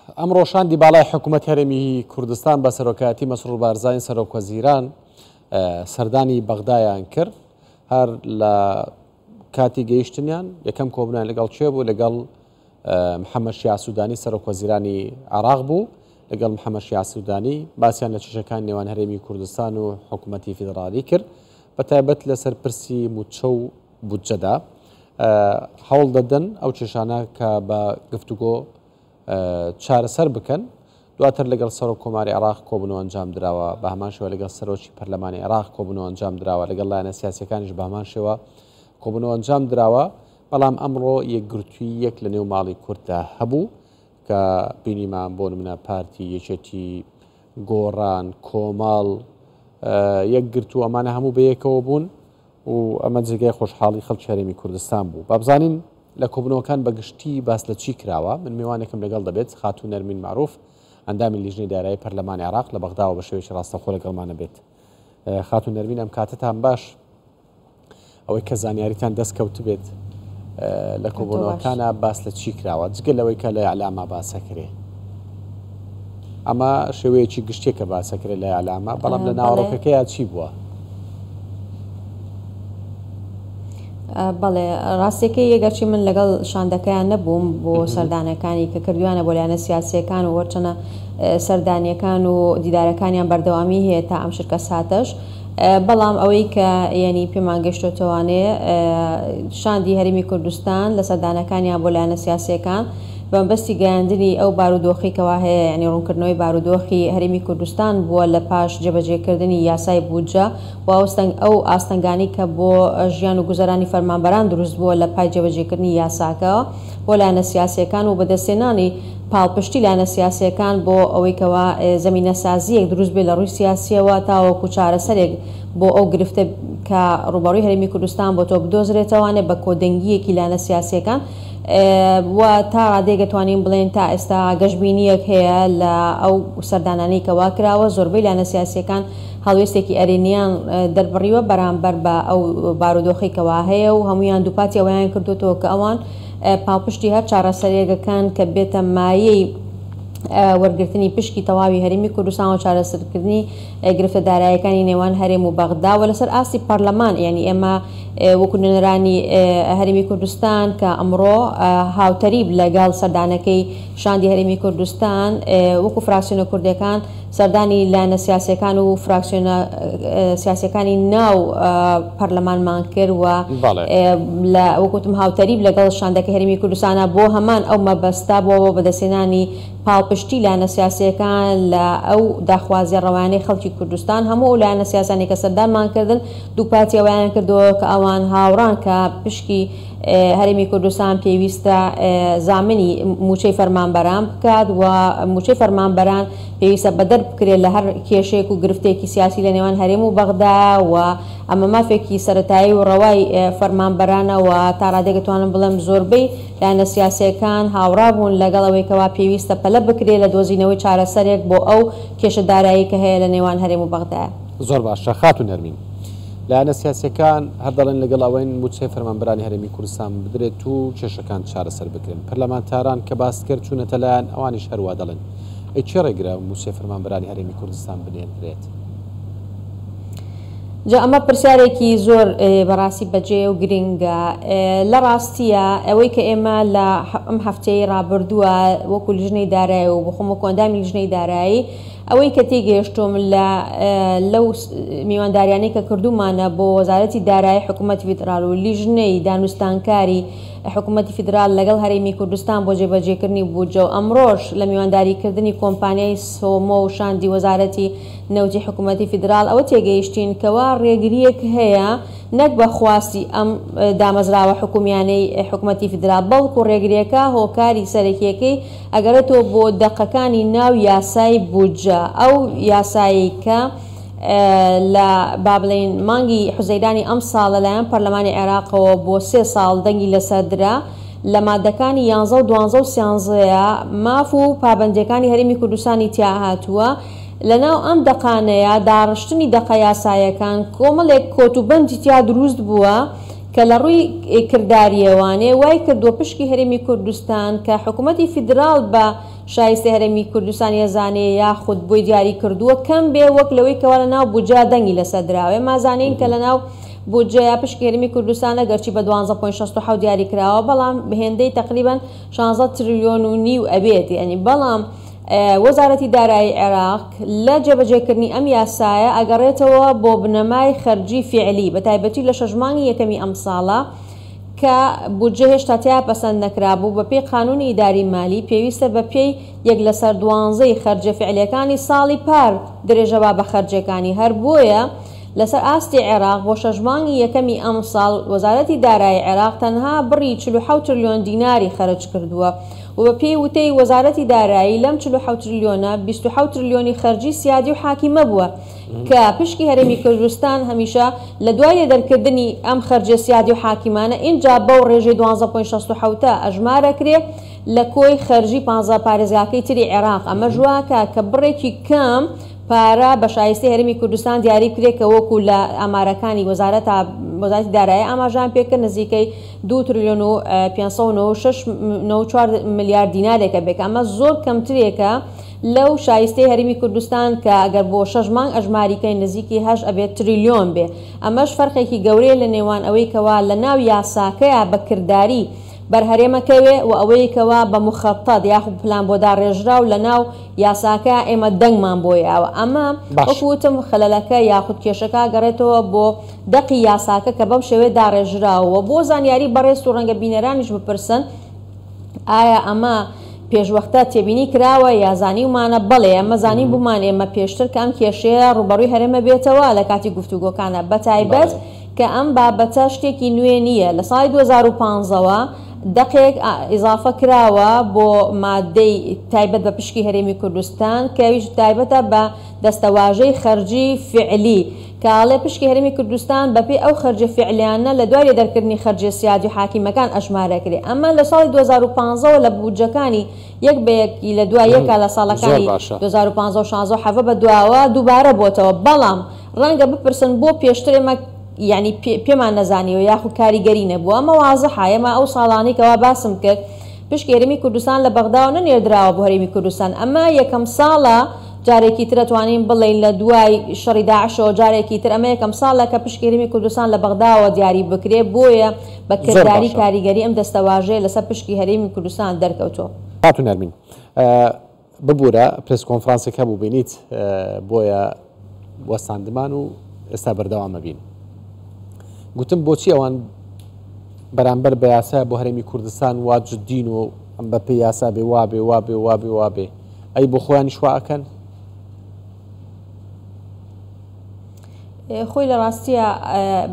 ئەمڕۆ شاندی باڵای حکوومەت هەرێمی کوردستان بە سەرۆکایەتی مەسرور بارزانی سەرۆک وەزیران سەردانی بەغدایان کرد. هەر لە کاتی گەیشتنیان یەکەم کۆبوونیان لەگەڵ کێ بوو؟ لەگەڵ محەممەد شیاع سوودانی سەرۆک وەزیرانی عێراق بوو. لەگەڵ محەممەد شیاع سوودانی باسیان لە کێشەکان نێوان هەرێمی کوردستان و حکوومەتی فیدراڵی کرد، بە تایبەت لەسەر پرسی مووچە و بودجەدا. هەوڵ دەدەن ئەو کێشانە کە بە گفتوگۆ چارەسەر بکەن. دواتر لەگەڵ سەرۆک کۆماری عێراق کۆبوونەوە ئەنجام دراوە، بە هەمان شێوە لەگەڵ سەرۆکی پەرلەمانی عێراق کۆبوونەوە ئەنجام دراوە، لەگەڵ لایەنە سیاسیەکانیش بە هەمان شێوە کۆبوونەوە ئەنجام دراوە. بەڵام ئەمڕۆ یەکگرتووی یەک لە نێو ماڵی کورددا هەبوو کە بینیمان بۆ نمونە پارتی، یەکێتی، گۆڕان، کۆمەڵ یەکگرتوو، ئەمانە هەموو بەیەکەوە بوون و ئەمە جێگای خۆشحاڵی خەڵکی هەرێمی کوردستان بوو. با بزانین لە کۆبوونەوەکان بە گشتی باس لە چی کراوە؟ من میوانێکم لەگەڵ دەبێت، خاتوو نەرمین مەعروف، ئەندامی لیژنەی دارایی پەرلەمانی عێراق لە بەغداوە بە شێوەیەکی ڕاستەوخۆ لەگەڵمان ئەبێت. خاتوو نەرمین ئەم کاتەتان باش. ئەوەی کە زانیاریتان دەست کەوتبێت لە کۆبوونەوەکانە باس لە چی کراوە جگە لەوەی کە لە ئیعلاما باسەکرێ؟ ئەمە شێوەیەکی گشتیە کە باسەکرێت لە ئیعلامە، بەڵام لە ناوەڕۆکەکەیا چی بووە؟ بەڵێ ڕاستیەکەی یەگەرچی من لەگەڵ شاندەکەیان نەبووم بۆ سەردانەکانی کە کردویانە بۆ لایەنە سیاسیەکان و وەرچەنە سەردانیەکان و دیدارەکانیان بەردەوامی هەیە تا ئەم شرکە ساتەش، بەڵام ئەوەی کە یەنی پێمان گەشتۆتەوانێ شاندی هەرێمی کوردستان لە سەردانەکانیان بۆ لایەنە سیاسیەکان بە مەبەستی گەیاندنی ئەو بارودۆخی کەوا هەیە یانی ڕوونکردنەوەی بارودۆخی هەرێمی کوردستان بووە لە پاش جێبەجێکردنی یاسای بودجە و ئەو ئاستەنگانەی کە بۆ ژیان و گوزەرانی فەرمانبەران دروست بووە لە پای جێبەجێکردنی یاساکە بۆ لایەنە سیاسیەکان و بەدەستهێنانی پاڵپشتی لایەنە سیاسیەکان بۆ ئەوەی کەوا زەمینەسازیەک دروست بێت لە ڕووی سیاسیەوە تاوەکو چارەسەرێک بۆ ئەو گرفتە کە ڕووبەڕووی هەرێمی کوردستان بۆتەوە بدۆزرێتەوانێ بە کۆدەنگیەکی لایەنە سیاسیەکان و تا ڕادەیەک ئەتوانین بڵێین تا ئێستا گەشبینیەک هەیە لە ئەو سەردانانەی کەوا کراوە زۆربەی لایەنە سیاسیەکان هەڵوێستێکی ئەرێنیان دەربڕیوە بەرامبەر بە ئەو بارودۆخەی کەوا هەیە و هەموویان دووپاتی ئەوەیان کردووەتەوە کە ئەوان پاڵپشتی هەر چارەسەریەکەکان کە بێتە مایەی وەرگرتنی پشکی تەواوی هەرێمی کوردستان و چارەسەرکردنی گرفتە دارایەکانی نێوان هەرێم و بەغدا و لەسەر ئاستی پەرلەمان. یعنی ئێمە وەکو نوێنەرانی هەرێمی کوردستان کە ئەمڕۆ هاوتەریب لەگەڵ سەردانەکەی شاندی هەرێمی کوردستان وەکو فراکسیۆنە کوردەکان سەردانی لایەنە سیاسیەکان و فراکسیۆنە سیاسیەکانی ناو پەرلەمانمان کرد و لە وەک وتم هاوتەریب لەگەڵ شاندەکەی هەرێمی کوردستانە بۆ هەمان ئەو مەبەستە بۆ بەدەستهێنانی پاڵپشتی لایەنە سیاسیەکان لە ئەو داخوازیە ڕەوایانەی خەڵکی کوردستان. هەموو ئەو لایەنە سیاسیانەی کە سەردانمان کردن دووپاتی ئەوەیان کردەوە کە ئەوان هاوڕان کە پشکی هەرێمی کوردستان پێویستە زامنی مووچەی فەرمانبەران بکات و مووچەی فەرمانبەران پێویستە بەدەر بکرێت لە هەر کێشەیەک و گرفتێکی سیاسی لە نێوان هەرێم و بەغدا و ئەمە مافێکی سەرەتایی و ڕەوای فەرمانبەرانە و تا ڕادەیەک دەتوانم بڵێم زۆربەی لایەنە سیاسییەکان هاوڕا بوون لەگەڵ ئەوەی کەوا پێویستە پەلە بکرێت لە دۆزینەوەی چارەسەرێک بۆ ئەو کێشە دارایی کە هەیە لە نێوان هەرێم و بەغدایە. زۆر باشە خاتوو نەرمین. لایەنە سیاسیەکان هەر دەڵێن لەگەڵ ئەوەین مووچەی فەرمانبەرانی هەرێمی کوردستان بدرێت و کێشەکان چارەسەر بکرێن. پەرلەمانتاران کە باست کرد چوونەتە لایان ئەوانیش هەروا دەڵێن. ئەی کێ ڕێگرە مووچەی فەرمانبەرانی هەرێمی کوردستان بنێردرێت؟ جا ئەمە پرسیارێکی زۆر بەڕاستی بەجێیە و گرنگە. لە ڕاستییا ئەوەی کە ئێمە لە ئەم هەفتەیەی ڕابردووە وەکو لیژنەی دارایی و بەخۆم وەکو ئەندامی لیژنەی دارایی ئەوەی کە تێگەیشتووم لە لەو میوانداریانەی کە کردوومانە بۆ وەزارەتی دارایی حکوومەتی فیدراڵ و لیژنەی دانوستانکاری حکوومەتی فیدراڵ لەگەڵ هەرێمی کوردستان بۆ جێبەجێکردنی بودجە و ئەمڕۆش لە میوانداریکردنی کۆمپانیای سۆمۆ و شاندی وەزارەتی نەوتی حکوومەتی فیدراڵ ئەوە تێگەیشتین کەوا ڕێگرییەک هەیە نەک بە خواستی ئەم دامەزراوە حکوومیانەی حکوومەتی فیدراڵ بەڵکو ڕێگرییەکە هۆکاری سەرەکییەکەی ئەگەڕێتەوە بۆ دەقەکانی ناو یاسای بودجە، ئەو یاسایەی کە لە با بڵێین مانگی حوزەیرانی ئەمساڵ لەلایەن پەرلەمانی عێراقەوە بۆ سێ ساڵ دەنگی لەسەر درا، لە ماددەکانی یانزە و دوانزە و سیانزەیە ماف و پابەندییەکانی هەرێمی کوردستانی تیا هاتووە، لەناو ئەم دەقانەیە داڕشتنی دەقە یاسایەکان کۆمەڵێک کۆت و بەندی تیا دروست بووە، کە لە ڕووی کردارییەوانێ وای کردووە پشکی هەرێمی کوردستان کە حکوومەتی فیدراڵ بە شایستەی هەرێمی کوردستان ێزانێ یاخود بۆی دیاری کردووە کەم بێ وەک لەوەی کەوا لە ناو بودجە دەنگی لەسەر دراوە. ئێمە زانین کە لە ناو بودجە یا پشکی هەرێمی کوردستان ئەگەرچی بە 12.67 دیاری کراوە بەڵام هێندەی تەقریبەن 16 تریلیۆن و نیو ئەبێت یعنی بەڵام وەزارەتی دارایی عێراق لە جێبەجێکردنی ئەم یاسایە ئەگەڕێتەوە بۆ بنەمای خەرجی فیعلی بەتایبەتی لە شەش مانگی یەکەمی ئەمساڵە کە بودجە هێشتا تیا پەسەند نەکرابوو، بەپێی قانونی ئیداری مالی پێویستە بەپێی یەک لەسەر دوانزەی خەرجە فیعلیەکانی ساڵی پار درێژە با بە خەرجیەکانی، هەر بۆیە لەسەر ئاستی عێراق بۆ شەش مانگی یەکەمی ئەمساڵ وەزارەتی دارایی عێراق تەنها بڕی 47 ترلیۆن دیناری خەرج کردووە و بەپێی وتەی وەزارەتی دارایی لەم 47 ترلیۆنە 27 ترلیۆنی خەرجی سیادی و حاکیمە بووە. کە پشکی هەرێمی کوردستان هەمیشە لە دوای لێدەرکردنی ئەم خەرجیە سیادی و حاکیمانە ئینجا بەو ڕێژەی دوانزە point 67 ە ئەژمارەکرێ لە کۆی خەرجی پانزە پارێزگاکەی تری عێراق ئەمەش واکا کە بڕێکی کەم پارە بە شایستەی هەرێمی کوردستان دیاری بکرێ کە وەکو لە ئامارەکانی وەزارەتا وەزارەتی دارایی ئاماژەیان پێکرد نزیکەی دوو ترلیۆن و 596 94 ملیار دینارێکە بێ کە ئەمە زۆر کەمترێکە لەو شایستەی هەرێمی کوردستان کە ئەگەر بۆ شەش مانگ ئەژماری کەین نزیکی هەشت ئەبێت تریلیۆن بێ ئەمەش فەرقێکی گەورەیە لە نێوان ئەوەی کەوا لە ناو یاساکەیا بە کرداری بەر هەرێم ئەکەوێ و ئەوەی کەوا بە موخەتەت یاخود پلان بۆ داڕێژراو لە ناو یاساکەیا ئێمە دەنگمان بۆ یاوە ئەمە وەکو وتم خەلەلەکە یاخود کێشەکە ئەگەڕێتەوە بۆ دەقی یاساکە کە بەم شێوەیە داڕێژراوە و بۆ زانیاری بەڕێزت و ڕەنگە بینەرانیش بپرسن ئایا ئەمە پێشوەختە تێبینی کراوە یا زانیومانە؟ بەڵێ ئەمە زانیبوومان ئێمە پێشتر کە ئەم کێشەیە ڕووبەڕووی هەرێمە بێتەوە لە کاتی گفتوگۆکانە بەتایبەت کە ئەم بابەتە شتێکی نوێ نییە لە ساڵی 2015 ەوە دەقێک ئیزافە کراوە بۆ مادەی تایبەت بە پشکی هەرێمی کوردستان کە ئەویش تایبەتە بە دەستەواژەی خەرجی فیعلی کە ئەڵێ پشکی هەرێمی کوردستان بەپێی ئەو خەرجە فیعلیانە لە دوای لێدەرکردنی خەرجیە سیادی و حاکیمەکان ئەژمارەکرێ ئەمە لە ساڵی 2015 وە لە بودجەکانی یەک بە یەک ی لە دوای یەکا لە زۆر ساڵەکانی باشە. 2015 و 16 و حەڤە بە دواوە دووبارە بۆتەوە بەڵام ڕەنگە بپرسن بۆ پێشتر ئێمە یانی پێمان نەزانیوە یاخود کاریگەری نەبووە ئەمە وازحە ئێمە ئەو ساڵانەی کەوا باسم کرد پشکی هەرێمی کوردستان لە بەغداوە نەنێردراوە بۆ هەرێمی کوردستان ئەمە یەکەم ساڵە جارێکی تر ئەتوانین بڵێین لە دوای شەڕی داعشەوە جارێکی تر ئەمە یەکەم ساڵە کە پشکی هەرێمی کوردستان لە بەغداوە دیاری بکرێ بۆیە بە زۆر کرداری باشە. کاریگەری ئەم دەستەواژەیە لەسەر پشکی هەرێمی کوردستان دەرکەوتووە. خاتوو نەرمین ببورە پرێس کۆنفرانسێک هەبوو بینیت بۆیە وەستاندمان و ئێستا بەردەوام ئەبین. گوتم بۆچی ئەوان بەرامبەر بە یاسای بۆ هەرێمی کوردستان وا جدین و ئەم بە پێی یاسا بێ وابێ وابێ وابێ وابێ ئەی بۆ خۆیانیش وا ئەکەن؟ خۆی لە ڕاستیە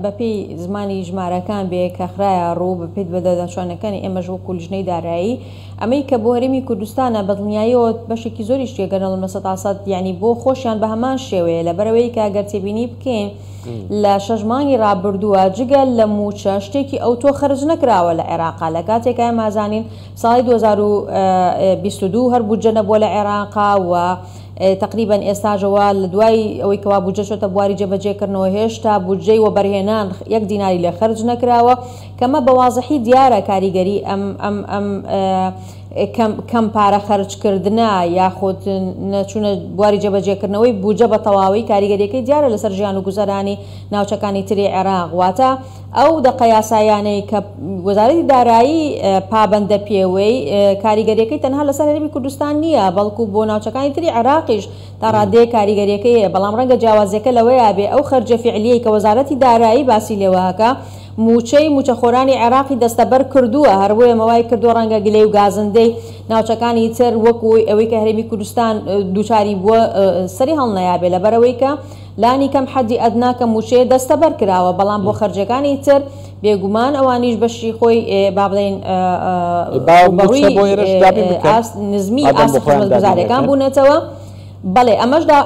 بەپێی زمانی ژمارەکان بێ کە خرایە ڕوو بەپێی بەدواداچوونەکانی ئێمەش وەکو لیژنەی دارایی ئەمەی کە بۆ هەرێمی کوردستانە بەدڵنیاییەوە بەشێکی زۆریش گەر نەڵێم 100% یعنی بۆ خۆشیان بە هەمان شێوەیە لەبەرئەوەی کە گەر تێبینی بکەین لە شەش مانگی ڕابردووە جگە لە مووچە شتێکی ئەوتۆ خەرج نەکراوە لە عێراقا لە کاتێکا ئێمە ئەزانین ساڵی 2022 هەر بودجە نەبووە لە عێراقا و تەقریبەن ئێستاژەوە لە دوای ئەوەی کەوا بودجە چۆتە بواری جێبەجێکردنەوە هێشتا بودجەی وەبەرهێنان یەک دیناری لێ خەرج نەکراوە کەمە بە وازحی دیارە کاریگەری ئەم ئەم ئەم کەم کەم پارە خەرجکردنە یاخود نەچوونە بواری جێبەجێکردنەوەی بودجە بە تەواوی کاریگەریەکەی دیارە لەسەر ژیان و گوزەرانی ناوچەکانی تری عێراق واتە ئەو دەقە یاساییانەی کە وەزارەتی دارایی پابەندە پێوەی کاریگەریەکەی تەنها لەسەر هەرێمی کوردستان نییە بەڵکو بۆ ناوچەکانی تری عێراقیش تا ڕادەیەک کاریگەریەکەی هەیە بەڵام ڕەنگە جیاوازیەکە لەوەیا بێ ئەو خەرجە فیعلیەی کە وەزارەتی دارایی باسی لێوەکە مووچەی مووچەخۆرانی عێراقی دەستەبەر کردووە، هەر بۆیە ئەمە وای کردووە ڕەنگە گلەی و گازندەی ناوچەکانی تر وەکو ئەوەی کە هەرێمی کوردستان دووچاری بووە سەری هەڵنەیابێ لەبەرئەوەی کە لانی کەم حەدی ئەدنا کە مووچەیە دەستەبەر کراوە بەڵام بۆ خەرجیەکانی تر بێگومان ئەوانیش بەشی خۆی با بڵێین با ڕووبەڕووی مووچە بۆ ئێرەش دابین بکەن ئاست نزمی مادام ئاستی بۆ خۆیان دابین خزمەتگوزاریەکان ئەکەن. بوونەتەوە. بەڵێ ئەمەش دا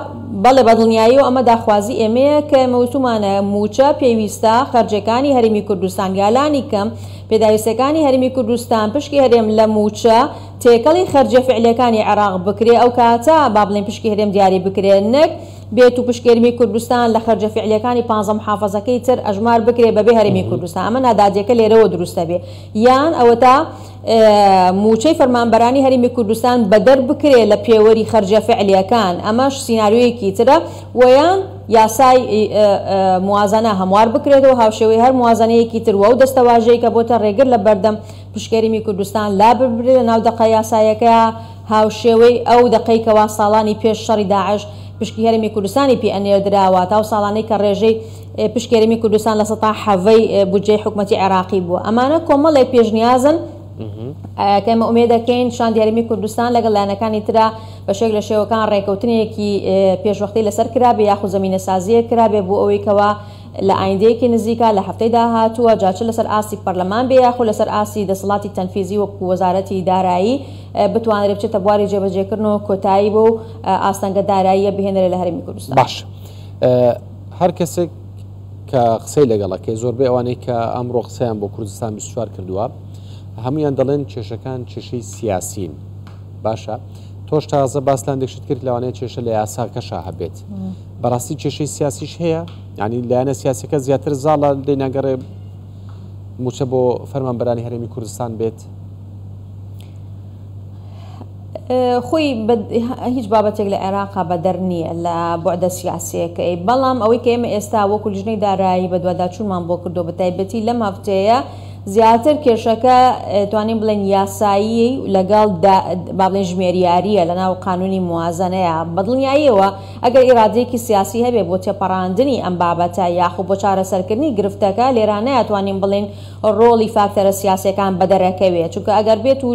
بەڵێ بەدڵنیاییەوە ئەمە داخوازی ئێمەیە کە ئێمە وتومانە مووچە پێویستە خەرجیەکانی هەرێمی کوردستان یا لانی کەم پێداویستیەکانی هەرێمی کوردستان پشکی هەرێم لە مووچە تێکەڵی خەرجیە فعلیەکانی عێراق بکرێ ئەو کاتە با بڵێین پشکی هەرێم دیاری بکرێ نەک بێت و پشکی هەرێمی کوردستان لە خەرجە فیعلیەکانی پانزە محافەزەکەی تر ئەژمار بکرێ بەبێ هەرێمی کوردستان ئەمە نادادیەکە لێرەوە دروست ئەبێ یان ئەوەتا مووچەی فەرمانبەرانی هەرێمی کوردستان بەدەر بکرێ لە پێوەری خەرجە فیعلیەکان ئەمەش سیناریۆیەکی ترە وەیان یاسای موازنە هەموار بکرێتەوە هاوشێوەی هەر موازنەیەکی تر و ئەو دەستەواژەی کە بۆتە ڕێگر لە بەردەم پشکی هەرێمی کوردستان لاببرێ لە ناو دەقە یاسایەکەیا هاوشێوەی ئەو دەقەی کەوا ساڵانی پێش شەڕی داعش پشکی هەرێمی کوردستانی پێ ئەنێردرا واتە ئەو ساڵانەی کە ڕێژەی پشکی هەرێمی کوردستان 17% بودجەی حکومەتی عێراقی بووە. ئەمانە کۆمەڵێک پێشنیازن کە ئێمە ئومێد دەکەین شاندی هەرێمی کوردستان لەگەڵ لایەنەکانی ترا بە شێوەیەک لە شێوەکان ڕێکەوتنێکی پێشوەختەی لەسەر کرابێ یاخود زەمینەسازییەک کرابێ بۆ ئەوەی کەوا لە ئایندەیەکی نزیکا لە هەفتەی داهاتووە جا چ لەسەر ئاستی پەرلەمان بێ یاخود لەسەر ئاستی دەسەڵاتی تەنفیزی وەکو وەزارەتی دارایی بتوانرێ بچێتە بواری جێبەجێکردن و کۆتایی بەو ئاستەنگە داراییە بهێنرێ لە هەرێمی کوردستان. باش هەر کەسێک کە قسەی لەگەڵەکەی زۆربەی ئەوانەی کە ئەمڕۆ قسەیان بۆ کوردستان 24 کردووە هەمویان دەڵێن کێشەکان کێشەی سیاسین باشە تۆش تازە باس لە هەندێک شت کرد لەوانەیە کێشە لە یاساکەشا هەبێت بەڕاستی کێشەی سیاسیش هەیە ینی لایەنە سیاسەکە زیاتر زاڵە دەیناگەڕێ موچە بۆ فەرمانبەرانی هەرێمی کوردستان بێت؟ خۆی هیچ بابەتێک لە عێراقا بەدەر نییە لە بوعدە سیاسیەکەی بەڵام ئەوەی کە ئێمە ئێستا وەکو لیژنەی دارایی بەدواداچوونمان بۆ کردو بە تایبەتی لەم هەفتەیە زیاتر کێشەکە توانین بڵێن یاسایی لەگەڵ با بڵێن ژمێریاریە لەناو قانونی موازنەیە بەدڵنیاییەوە ئەگەر ئیرادەیەکی سیاسی هەبێ بۆ تێپەڕاندنی ئەم بابەتە یاخو بۆ چارەسەرکردنی گرفتەکە لێرانەیە توانین بڵێین ڕۆڵی فاکتەرە سیاسیەکان بەدەرەکەوێ چونکە ئەگەر بێت و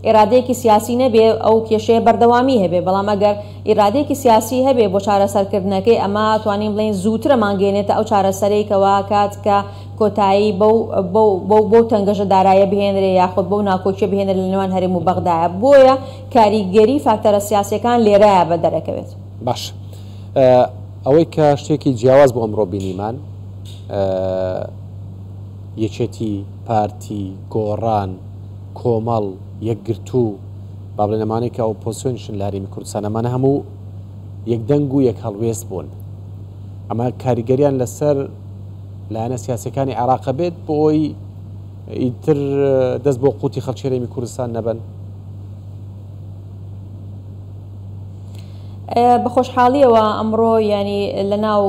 ئیرادەیەکی سیاسی نەبێ ئەو کێشەیە بەردەوامی هەبێ بەڵام ئەگەر ئیرادەیەکی سیاسی هەبێ بۆ چارەسەرکردنەکەی ئەمە توانین بڵێین زووترە مانگەیەنێتە ئەو چارەسەرەی کەوا کات کە کۆتایی بەو بەو بەو بەو تەنگەژە دارایە بهێنرێ یاخود بەو ناکۆکیە بهێنرێ لە نێوان هەرێم و بەغدایە بۆیە کاریگەری فاکتەرە سیاسیەکان لێرایە بەدەرەکەوێت. باش ئەوەی کە شتێکی جیاواز بۆ ئەمڕۆ بینیمان یەکێتی، پارتی، گۆڕان، کۆمەڵ، یەکگرتوو، با بڵێن ئەمانەی کە ئۆپۆزسیۆنیشن لە هەرێمی کوردستان ئەمانە هەموو یەکدەنگ و یەک هەڵوێست بوون. ئەمە کاریگەریان لەسەر لایەنە سیاسەکانی عێراقە بێت بۆ ئەوەی ئیتر دەست بۆ قوتی خەڵکی هەرێمی کوردستان نەبەن؟ بە خۆشحاڵیەوە ئەمڕۆ ینی لە ناو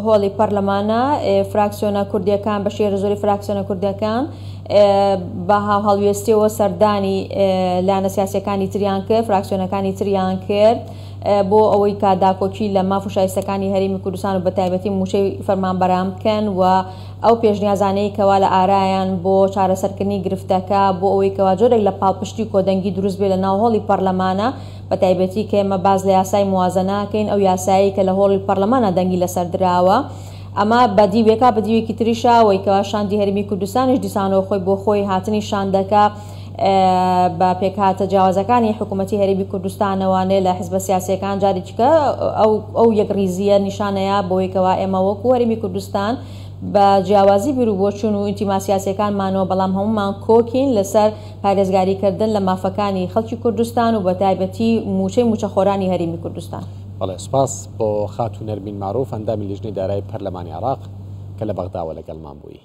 هۆڵی پەرلەمانە فراکسیۆنە کوردیەکان بە شێرە زۆری فراکسیۆنە کوردەکان بە هاوهەڵوێستیەوە سەردانی لایەنە سیاسەکانی تریان کرد فراکسیۆنەکانی تریان کرد بۆ ئەوەی کە داکۆکی لە ماف و شایستەکانی هەرێمی کوردستان و بەتایبەتی مووچەی فەرمانبەران بکەن و ئەو پێشنیازانەی کەوا لە ئارایان بۆ چارەسەرکردنی گرفتەکە بۆ ئەوەی کەوا جۆرێک لە پاڵپشتی و کۆدەنگی دروست بێت لە ناو هۆڵی پەرلەمانە بەتایبەتی کە ئێمە باس لە یاسای موازەنە ئەکەین ئەو یاسایەی کە لە هۆڵی پەرلەمانە دەنگی لەسەر دراوە ئەمە بە دیوێکا بە دیوێکی تریشا ئەوەی کەوا شاندی هەرێمی کوردستانیش دیسانەوە خۆی بۆ خۆی هاتنی شاندەکە بە پێکهاتە جیاوازەکانی حکوومەتی هەرێمی کوردستانەوە نێ لە حزبە سیاسیەکان جارێکیکە ئەو ئەو یەکڕیزییە نیشانەیە بۆی کەوا ئێمە وەکو هەرێمی کوردستان بە جیاوازی بیروبۆچوون و ئینتیما سیاسیەکانمانەوە بەڵام هەموومان کۆکین لەسەر پارێزگاریکردن لە مافەکانی خەڵکی کوردستان و بەتایبەتی مووچەی مووچەخۆرانی هەرێمی کوردستان. بەڵێ سوپاس بۆ خاتوو نەرمین مەعروف ئەندامی لیژنەی دارایی پەرلەمانی عێراق کە لە بەغداوە لەگەڵمان بووی.